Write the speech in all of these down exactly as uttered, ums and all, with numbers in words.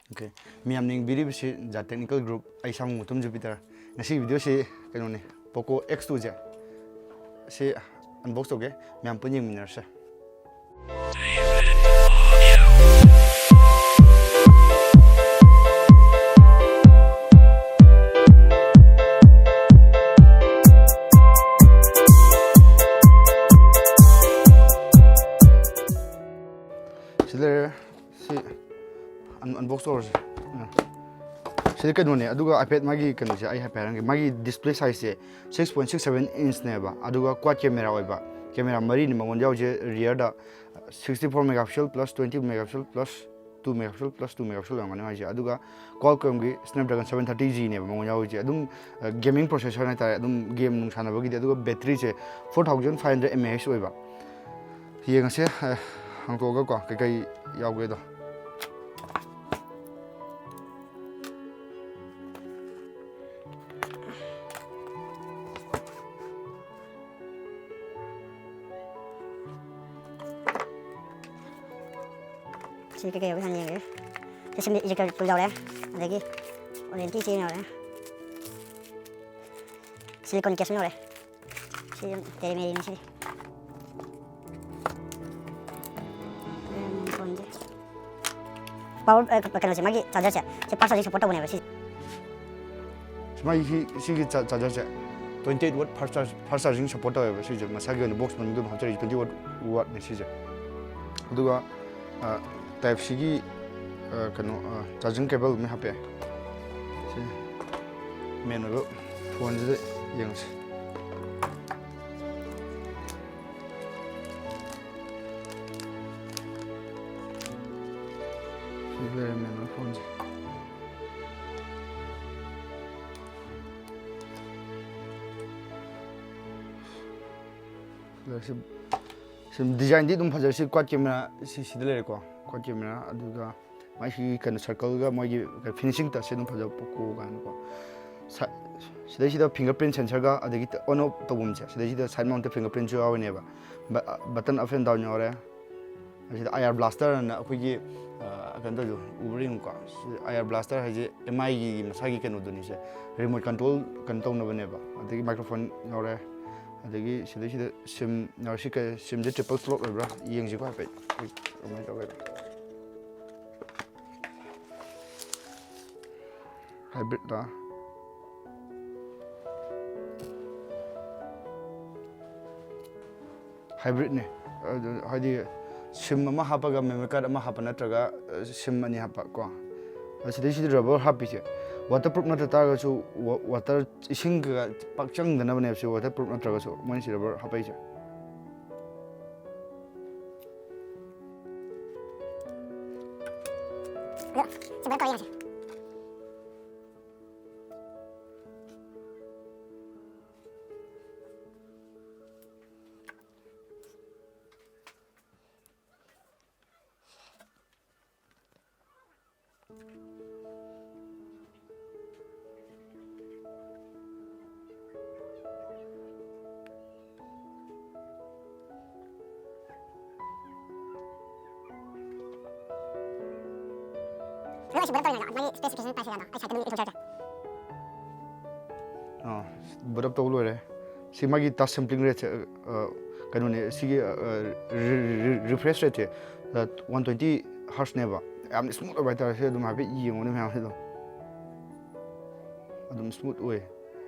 Okay, ꯃꯌꯥꯝ ꯌꯦꯡꯕꯤꯔꯤꯕꯁꯤ ꯖꯥ Technical Group, ꯑꯩ ꯁꯥꯃꯨ ꯃꯇꯨꯝ Jupiter꯫ ꯉꯁꯤꯒꯤ video ꯁꯤ ꯀꯩꯅꯣꯅꯤ, Poco X two ꯁꯦ, ꯁꯤ unbox ꯇꯧꯒꯦ, ꯃꯌꯥꯝ ꯄꯨꯟꯅ ꯌꯦꯡꯃꯤꯟꯅꯔꯁꯦ꯫ ꯁꯤ ꯂꯩꯔꯦ꯫ ꯁꯤ un- unbox ꯇꯧꯔꯁꯦ꯫ ꯎꯝ꯫ ꯁꯤꯗ ꯀꯩꯅꯣꯅꯦ, ꯑꯗꯨꯒ iPad ꯃꯥꯒꯤ ꯀꯩꯅꯣꯁꯦ ꯑꯩ ꯍꯥꯏꯐꯦꯠ ꯍꯥꯏꯔꯝꯒꯦ꯫ ꯃꯥꯒꯤ display size ꯁꯦ six point six seven inch ꯅꯦꯕ, ꯑꯗꯨꯒ quad camera ꯑꯣꯏꯕ, camera ꯃꯔꯤꯅꯤ ꯃꯉꯣꯟꯗ ꯌꯥꯎꯔꯤꯁꯦ꯫ Rear ꯗ sixty four megapixel plus twenty megapixel plus two megapixel plus two megapixel ꯑꯣꯏꯔꯝꯒꯅꯤ ꯃꯥꯏꯁꯦ꯫ ꯑꯗꯨꯒ Qualcomm ꯒꯤ Snapdragon seven thirty G ꯅꯦꯕ ꯃꯉꯣꯟꯗ ꯌꯥꯎꯔꯤꯁꯦ꯫ ꯑꯗꯨꯝ, ꯑ, gaming processor ꯍꯥꯏꯇꯥꯔꯦ, ꯑꯗꯨꯝ game ꯅꯨꯡ ꯁꯥꯟꯅꯕꯒꯤꯗꯤ꯫ ꯑꯗꯨꯒ battery ꯁꯦ four thousand five hundred mAh ꯑꯣꯏꯕ꯫ ꯌꯦꯡꯉꯁꯦ, ꯑ, ꯍꯥꯡꯇꯣꯛꯑꯒꯀꯣ ꯀꯩꯀꯩ ꯌꯥꯎꯒꯦꯗꯣ꯫ ꯁꯤ ꯀꯩꯀꯩ ꯌꯥꯎꯒꯦ ꯍꯥꯟꯅ ꯌꯦꯡꯒꯦ꯫ ꯁꯤ ꯁꯤꯝ ꯏꯖꯦꯛꯇꯔ ꯇꯨꯜ ꯌꯥꯎꯔꯦ, ꯑꯗꯒꯤ warranty ꯆꯦ ꯌꯥꯎꯔꯦ꯫ Silicone case ꯑꯃ ꯌꯥꯎꯔꯦ꯫ ꯁꯤ ꯑꯗꯨꯝ ꯇꯦꯔꯦ ꯃꯦꯔꯦꯅꯤ ꯁꯤꯗꯤ꯫ ꯎꯝ, ꯐꯣꯟꯁꯦ꯫ Power, ꯑ, ꯀꯩꯅꯣꯁꯦ, ꯃꯥꯒꯤ charger ꯁꯦ, ꯁꯤ fast charging support ꯇꯧꯕꯅꯦꯕ ꯁꯤ꯫ ꯁꯤ ꯃꯥꯒꯤ ꯁꯤ, ꯁꯤꯒꯤ ꯆꯥ-, charger ꯁꯦ twenty eight watt fast charge, fast charging support ꯇꯧꯋꯦꯕ꯫ ꯁꯤꯁꯦ ꯃꯁꯥꯒꯤ ꯑꯣꯏꯅ box ꯃꯅꯨꯡꯗ ꯑꯗꯨꯝ ꯍꯥꯞꯆꯔꯤꯁꯦ twenty eight watt ꯅꯦ ꯁꯤꯁꯦ꯫ ꯑꯗꯨꯒ, ꯑ, Type C ꯒꯤ, ꯑ, ꯀꯩꯅꯣ, ꯑ, charging cable ꯑꯃ ꯍꯥꯞꯄꯛꯑꯦ꯫ ꯁꯤ main ꯑꯣꯏꯕ ꯐꯣꯟꯁꯤꯗ ꯌꯦꯡꯉꯁꯤ꯫ ꯁꯤ ꯂꯩꯔꯦ main ꯑꯣꯏꯕ ꯐꯣꯟꯁꯦ꯫ ꯁꯤ, ꯁꯤ design ꯗꯤ ꯑꯗꯨꯝ ꯐꯖꯔꯦ꯫ ꯁꯤ quad camera, ꯁꯤ ꯁꯤꯗ ꯂꯩꯔꯦꯀꯣ, quad camera꯫ ꯑꯗꯨꯒ ꯃꯥꯏ ꯁꯤ ꯀꯩꯅꯣ circle ꯒ ꯃꯣꯏꯒꯤ finishing touch ꯁꯦ ꯑꯗꯨꯝ ꯐꯖꯕ, Poco ꯀꯥꯏꯅꯀꯣ꯫ ꯁ-, ꯁꯤꯗꯩꯁꯤꯗ fingerprint sensor ꯒ, ꯑꯗꯒꯤ on off ꯇꯧꯐꯝꯁꯦ, ꯁꯤꯗꯩꯁꯤꯗ side mount fingerprint ꯁꯨ ꯌꯥꯎꯔꯤꯅꯦꯕ꯫ ꯕ-, button up and down ꯌꯥꯎꯔꯦ꯫ ꯑꯁꯤꯗ IR blaster ꯑꯅ ꯑꯩꯈꯣꯏꯒꯤ ꯑ, ꯀꯩꯅꯣ ꯇꯧꯗꯣ, ꯎꯕ꯭ꯔꯥ ꯌꯦꯡꯉꯨꯀꯣ꯫ ꯁꯤ ꯑꯥꯏ ꯑꯥꯔ ꯕ꯭ꯂꯥꯁꯇꯔ ꯍꯥꯏꯁꯦ ꯑꯦꯝ ꯑꯥꯏꯒꯤ ꯃꯁꯥꯒꯤ ꯀꯩꯅꯣꯗꯨꯅꯤꯁꯦ꯫ ꯔꯤꯃꯣꯠ ꯀꯟꯇ꯭ꯔꯣꯜ ꯀꯩꯅꯣ ꯇꯧꯅꯕꯅꯦꯕ꯫ ꯑꯗꯒꯤ ꯃꯥꯏꯀ꯭ꯔꯣꯐꯣꯟ ꯌꯥꯎꯔꯦ꯫ ꯑꯗꯒꯤ ꯁꯤꯗꯩꯁꯤꯗ ꯁꯤꯝ ꯌꯥꯎꯔꯦ꯫ ꯁꯤ ꯀꯩ, ꯁꯤꯝꯁꯦ ꯇ꯭ꯔꯤꯄꯜ ꯁ꯭ꯂꯣꯠ ꯑꯣꯏꯕ꯭ꯔꯥ ꯌꯦꯡꯁꯤꯀꯣ ꯍꯥꯏꯐꯦꯠ꯫ ꯀꯃꯥꯏꯅ ꯇꯧꯒꯦ? ꯍꯥꯏꯕ꯭ꯔꯤꯠꯂ? ꯍꯥꯏꯕ꯭ꯔꯤꯠꯅꯦ꯫ ꯑꯗꯨ ꯍꯥꯏꯗꯤ ꯁꯤꯝ ꯑꯃ ꯍꯥꯞꯄꯒ ꯃꯦꯃꯣꯔꯤ ꯀꯥꯔꯗ ꯑꯃ ꯍꯥꯞꯄ ꯅꯠꯇ꯭ꯔꯒ, ꯑ, ꯁꯤꯝ ꯑꯅꯤ ꯍꯥꯞꯄ ꯀꯣ꯫ ꯑ, ꯁꯤꯗꯩꯁꯤꯗ ꯔꯕꯔ ꯍꯥꯞꯄꯤꯁꯦ ꯋꯥꯇꯔ ꯄ꯭ꯔꯨꯞ ꯅꯠꯇ ꯇꯥꯔꯒꯁꯨ, ꯋꯥ-, ꯋꯥꯇꯔ, ꯏꯁꯤꯡ ꯀꯩꯀꯥ ꯄꯥꯛ ꯆꯪꯗꯅꯕꯅꯦꯕ ꯁꯤ ꯋꯥꯇꯔ ꯄ꯭ꯔꯨꯞ ꯅꯠꯇ꯭ꯔꯒꯁꯨ ꯃꯣꯏꯅ ꯁꯤ ꯔꯕꯔ ꯍꯥꯞꯄꯛꯏꯁꯦ꯫ ꯑꯗꯣ ꯁꯤ ꯕꯟ ꯇꯧꯔ ꯌꯦꯡꯉꯁꯤ꯫ ꯅꯪ ꯑꯁꯤ ꯕꯨꯠ ꯑꯞ ꯇꯧꯔꯤꯉꯩꯗ ꯃꯥꯒꯤ specification ꯄꯥꯏꯁꯤꯜꯂꯦ ꯑꯗꯣ ꯑꯩ ꯁꯥꯏꯠꯇ ꯃꯤ ꯏꯟꯊꯣꯛꯆꯔꯛꯀꯦ꯫ ꯑꯥ, ꯕꯨꯠ ꯑꯞ ꯇꯧ ꯂꯣꯏꯔꯦ꯫ ꯁꯤ ꯃꯥꯒꯤ touch sampling rate ꯁꯦ, ꯑ, ꯀꯩꯅꯣꯅꯦ, ꯁꯤꯒꯤ, ꯑ, ꯔꯤ-, ꯔꯤ-, ꯔꯤ-, refresh rate ꯁꯦ, ꯑ, ꯋꯥꯟ ꯇ꯭ꯋꯦꯟꯇꯤ ꯍꯔꯠꯁꯅꯦꯕ꯫ ꯌꯥꯝ smooth ꯑꯣꯏꯕ ꯍꯥꯏꯇꯥꯔꯦ꯫ ꯁꯤ ꯑꯗꯨꯝ ꯍꯥꯏꯐꯦꯠ ꯌꯦꯡꯉꯨꯅꯦ ꯃꯌꯥꯝꯁꯦ ꯑꯗꯨꯝ꯫ ꯑꯗꯨꯝ smooth ꯑꯣꯏ꯫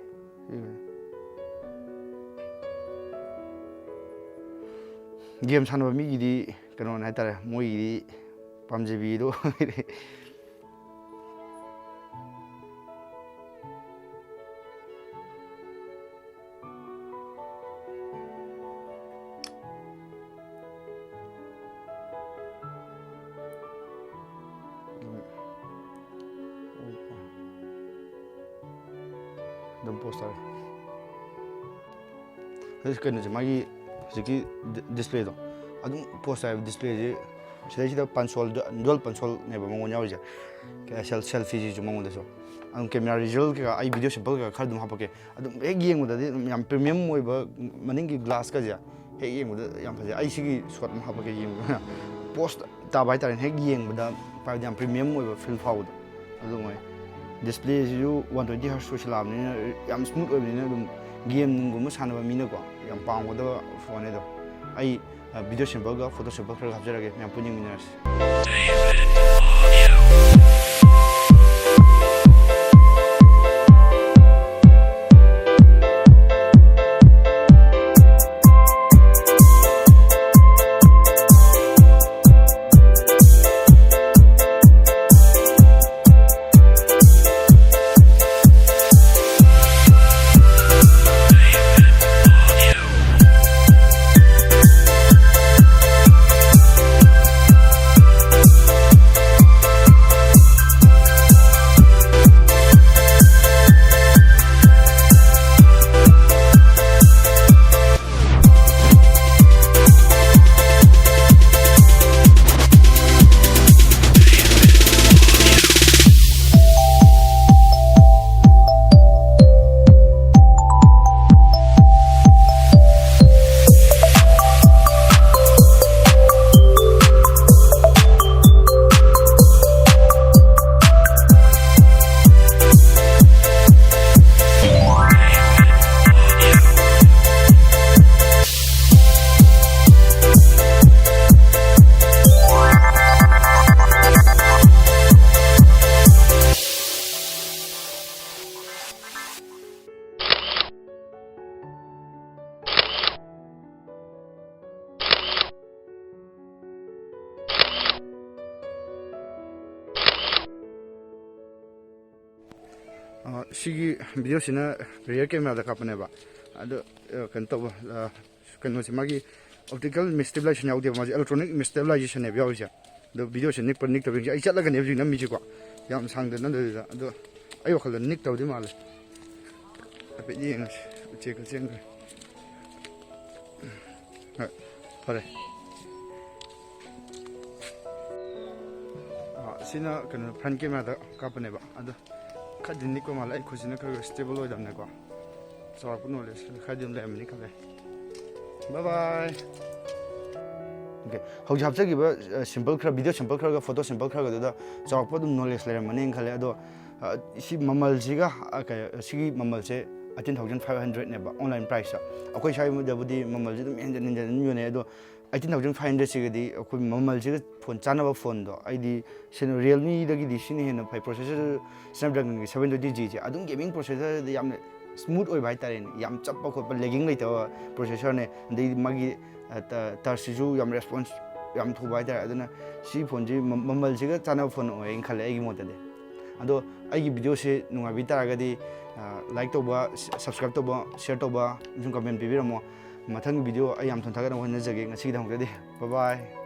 ꯁꯤ game ꯁꯥꯟꯅꯕ ꯃꯤꯒꯤꯗꯤ ꯀꯩꯅꯣꯅꯦ ꯍꯥꯏꯇꯥꯔꯦ, ꯃꯣꯏꯒꯤꯗꯤ ꯄꯥꯝꯖꯕꯤꯗꯣ ꯑꯣꯏꯔꯦ꯫ ꯑꯗꯨꯝ ꯄꯣꯁ ꯇꯥꯔꯦ꯫ ꯑꯗꯨ ꯀꯩꯅꯣꯁꯦ, ꯃꯥꯒꯤ ꯍꯧꯖꯤꯛꯀꯤ ꯗꯤ-, ꯗꯤꯁꯄ꯭ꯂꯦꯗꯣ ꯑꯗꯨꯝ ꯄꯣꯁ ꯇꯥꯏꯕ꯫ ꯗꯤꯁꯄ꯭ꯂꯦꯁꯤ ꯁꯤꯗꯩꯁꯤꯗ ꯄꯟꯁꯣꯜ, ꯗꯨ-, ꯗꯨꯋꯦꯜ ꯄꯟꯁꯣꯜꯅꯦꯕ ꯃꯉꯣꯟꯗ ꯌꯥꯎꯔꯤꯁꯦ꯫ ꯀꯩ-, ꯁꯦꯜ-, ꯁꯦꯜꯐꯤꯁꯤꯁꯨ ꯃꯉꯣꯟꯗꯁꯨ꯫ ꯑꯗꯨꯝ ꯀꯦꯃꯦꯔꯥ ꯔꯤꯖꯜ ꯀꯩꯀꯥ, ꯑꯩ ꯚꯤꯗꯤꯑꯣ ꯁꯦꯝꯄꯜ ꯀꯩꯀꯥ ꯈꯔ ꯑꯗꯨꯝ ꯍꯥꯞꯄꯛꯀꯦ꯫ ꯑꯗꯨꯝ ꯍꯦꯛ ꯌꯦꯡꯕꯗꯗꯤ ꯑꯗꯨꯝ ꯌꯥꯝ ꯄ꯭ꯔꯤꯃꯤꯌꯝ ꯑꯣꯏꯕ, ꯃꯅꯤꯡꯒꯤ ꯒ꯭ꯂꯥꯁꯀꯁꯦ ꯍꯦꯛ ꯌꯦꯡꯕꯗ ꯌꯥꯝ ꯐꯖꯩ꯫ ꯑꯩ ꯁꯤꯒꯤ ꯁꯣꯠ ꯑꯃ ꯍꯥꯞꯄꯛꯀꯦ ꯌꯦꯡꯕꯗ꯫ ꯄꯣꯁ ꯇꯥꯕ ꯍꯥꯏꯇꯥꯔꯦ꯫ ꯍꯦꯛ ꯌꯦꯡꯕꯗ ꯄꯥꯏꯕꯗ ꯌꯥꯝ ꯄ꯭ꯔꯤꯃꯤꯌꯝ ꯑꯣꯏꯕ ꯐꯤꯜ ꯐꯥꯎꯕꯗꯣ ꯑꯗꯨ ꯑꯣꯏ꯫ ꯗꯤꯁꯄ꯭ꯂꯦꯁꯤꯁꯨ ꯋꯥꯟ ꯇ꯭ꯋꯦꯟꯇꯤ ꯍꯔꯁ ꯑꯣꯏꯁꯜꯂꯛꯑꯕꯅꯤꯅ ꯌꯥꯝ ꯁ꯭ꯃꯨꯠ ꯑꯣꯏꯕꯅꯤꯅ ꯑꯗꯨꯝ ꯒꯦꯝ ꯅꯨꯡꯒꯨꯝꯕ ꯁꯥꯟꯅꯕ ꯃꯤꯅꯀꯣ ꯌꯥꯝ ꯄꯥꯝꯒꯗꯕ ꯐꯣꯟꯅꯦ ꯑꯗꯣ꯫ ꯑꯩ ꯚꯤꯗꯤꯑꯣ ꯁꯦꯝꯄꯜꯒ ꯐꯣꯇꯣ ꯁꯦꯝꯄꯜ ꯈꯔ ꯍꯥꯞꯆꯔꯒꯦ, ꯃꯌꯥꯝ ꯄꯨꯟꯅ ꯌꯦꯡꯃꯤꯟꯅꯔꯁꯤ꯫ ꯑ, ꯁꯤꯒꯤ ꯚꯤꯗꯤꯑꯣꯁꯤꯅ ꯔꯤꯌꯔ ꯀꯦꯃꯦꯔꯥꯗ ꯀꯥꯞꯄꯅꯦꯕ꯫ ꯑꯗꯣ, ꯑ, ꯀꯩꯅꯣ ꯇꯧꯕ, ꯑ, ꯀꯩꯅꯣꯁꯦ, ꯃꯥꯒꯤ ꯑꯣꯞꯇꯤꯀꯦꯜ ꯃꯤꯁꯇꯦꯕꯤꯂꯥꯏꯖꯦꯁꯟ ꯌꯥꯎꯗꯦꯕ, ꯃꯥꯁꯦ ꯏꯂꯦꯛꯇ꯭ꯔꯣꯅꯤꯛ ꯃꯤꯁꯇꯦꯕꯤꯂꯥꯏꯖꯦꯁꯟꯅꯦꯕ ꯌꯥꯎꯔꯤꯁꯦ꯫ ꯑꯗꯣ ꯚꯤꯗꯤꯑꯣꯁꯦ ꯅꯤꯛꯄ꯭ꯔꯥ ꯅꯤꯛꯇꯕ꯭ꯔꯥ ꯌꯦꯡꯁꯦ꯫ ꯑꯩ ꯆꯠꯂꯒꯅꯦ ꯍꯧꯖꯤꯛ ꯅꯝꯃꯤꯁꯦꯀꯣ, ꯌꯥꯝ ꯁꯥꯡꯗ ꯅꯝꯗꯕꯤꯗ꯫ ꯑꯗꯣ ꯑꯩ ꯋꯥꯈꯜꯗ ꯅꯤꯛꯇꯕꯗꯤ ꯃꯥꯜꯂꯦ꯫ ꯍꯥꯏꯐꯦꯠ ꯌꯦꯡꯉꯁꯤ꯫ ꯎꯆꯦꯛꯀ ꯆꯦꯟꯈ꯭ꯔꯦ꯫ ꯍꯣꯏ, ꯐꯔꯦ꯫ ꯑꯥ, ꯁꯤꯅ ꯀꯩꯅꯣ, ꯐ꯭ꯔꯟ ꯀꯦꯃꯦꯔꯥꯗ ꯀꯥꯞꯄꯅꯦꯕ꯫ ꯑꯗꯣ ꯈꯔꯗꯤ ꯅꯤꯛꯄ ꯃꯥꯜꯂꯦ, ꯑꯩ ꯈꯨꯠꯁꯤꯅ ꯈꯔ ꯈꯔ ꯁ꯭ꯇꯦꯕꯜ ꯑꯣꯏꯗꯕꯅꯦꯀꯣ꯫ ꯆꯥꯎꯔꯥꯛꯄ ꯅꯣꯂꯦꯖ ꯈꯔꯗꯤ ꯑꯗꯨꯝ ꯂꯩꯔꯝꯃꯅꯤ ꯈꯜꯂꯦ꯫ ꯕꯥꯏ ꯕꯥꯏ꯫ Okay, ꯍꯧꯖꯤꯛ ꯍꯥꯞꯆꯈꯤꯕ ꯁꯦꯝꯄꯜ ꯈꯔ, ꯚꯤꯗꯤꯑꯣ ꯁꯦꯝꯄꯜ ꯈꯔꯒ ꯐꯣꯇꯣ ꯁꯦꯝꯄꯜ ꯈꯔꯒꯗꯨꯗ ꯆꯥꯎꯔꯥꯛꯄ ꯑꯗꯨꯝ ꯅꯣꯂꯦꯖ ꯂꯩꯔꯝꯃꯅꯤꯅ ꯈꯜꯂꯦ꯫ ꯑꯗꯣ ꯑ, ꯁꯤ ꯃꯃꯜꯁꯤꯒ, ꯑ, ꯀꯩ, ꯁꯤꯒꯤ ꯃꯃꯜꯁꯦ eighteen thousand five hundredꯅꯦꯕ ꯑꯣꯟꯂꯥꯏꯟ ꯄ꯭ꯔꯥꯏꯁꯇ꯫ ꯑꯩꯈꯣꯏ ꯁ꯭ꯋꯥꯏꯗꯕꯨꯗꯤ ꯃꯃꯜꯁꯦ ꯑꯗꯨꯝ ꯍꯦꯟꯖꯟ ꯍꯦꯟꯖꯟ ꯑꯗꯨꯝ ꯌꯣꯟꯅꯩ꯫ ꯑꯗꯣ eighteen thousand five hundredꯁꯤꯒꯗꯤ ꯑꯩꯈꯣꯏ ꯃꯃꯜꯁꯤꯒ ꯐꯣꯟ ꯆꯥꯅꯕ ꯐꯣꯟꯗꯣ ꯑꯩꯗꯤ ꯁꯤꯅ, ꯔꯤꯌꯦꯜꯃꯤꯗꯒꯤꯗꯤ ꯁꯤꯅ ꯍꯦꯟꯅ ꯐꯩ꯫ ꯄ꯭ꯔꯣꯁꯦꯁꯔ Snapdragonꯒꯤ seven twenty Gꯁꯦ ꯑꯗꯨꯝ ꯒꯦꯃꯤꯡ ꯄ꯭ꯔꯣꯁꯦꯁꯔꯗ ꯌꯥꯝꯅ ꯁ꯭ꯃꯨꯠ ꯑꯣꯏꯕ ꯍꯥꯏꯇꯥꯔꯦꯅꯦ, ꯌꯥꯝ ꯆꯞꯄ ꯈꯣꯠꯄ, ꯂꯦꯒꯤꯡ ꯂꯩꯇꯕ ꯄ꯭ꯔꯣꯁꯦꯁꯔꯅꯦ꯫ ꯑꯗꯩ ꯃꯥꯒꯤ, ꯑ, ꯇ-, ꯇꯆꯁꯤꯁꯨ ꯌꯥꯝ ꯔꯦꯁꯄꯣꯟꯁ ꯌꯥꯝ ꯊꯨꯕ ꯍꯥꯏꯇꯥꯔꯦ꯫ ꯑꯗꯨꯅ ꯁꯤ ꯐꯣꯟꯁꯤ ꯃ-, ꯃꯃꯜꯁꯤꯒ ꯆꯥꯟꯅꯕ ꯐꯣꯟ ꯑꯣꯏꯌꯦꯅ ꯈꯜꯂꯦ ꯑꯩꯒꯤ ꯃꯣꯠꯇꯗꯤ꯫ ꯑꯗꯣ ꯑꯩꯒꯤ ꯚꯤꯗꯤꯑꯣꯁꯤ ꯅꯨꯡꯉꯥꯏꯕꯤ ꯇꯥꯔꯒꯗꯤ, ꯑ, ꯂꯥꯏꯛ ꯇꯧꯕ, ꯁ-, ꯁꯕꯁꯀ꯭ꯔꯥꯏꯕ ꯇꯧꯕ, ꯁꯤꯌꯔ ꯇꯧꯕ ꯑꯃꯁꯨꯡ ꯀꯃꯦꯟ ꯄꯤꯕꯤꯔꯝꯃꯣ꯫ ꯃꯊꯪꯒꯤ ꯚꯤꯗꯤꯑꯣ ꯑꯩ ꯌꯥꯝ ꯊꯨꯅ ꯊꯥꯒꯠꯅꯕ ꯍꯣꯠꯅꯖꯒꯦ꯫ ꯉꯁꯤꯒꯤꯗꯃꯛꯇꯗꯤ bye bye꯫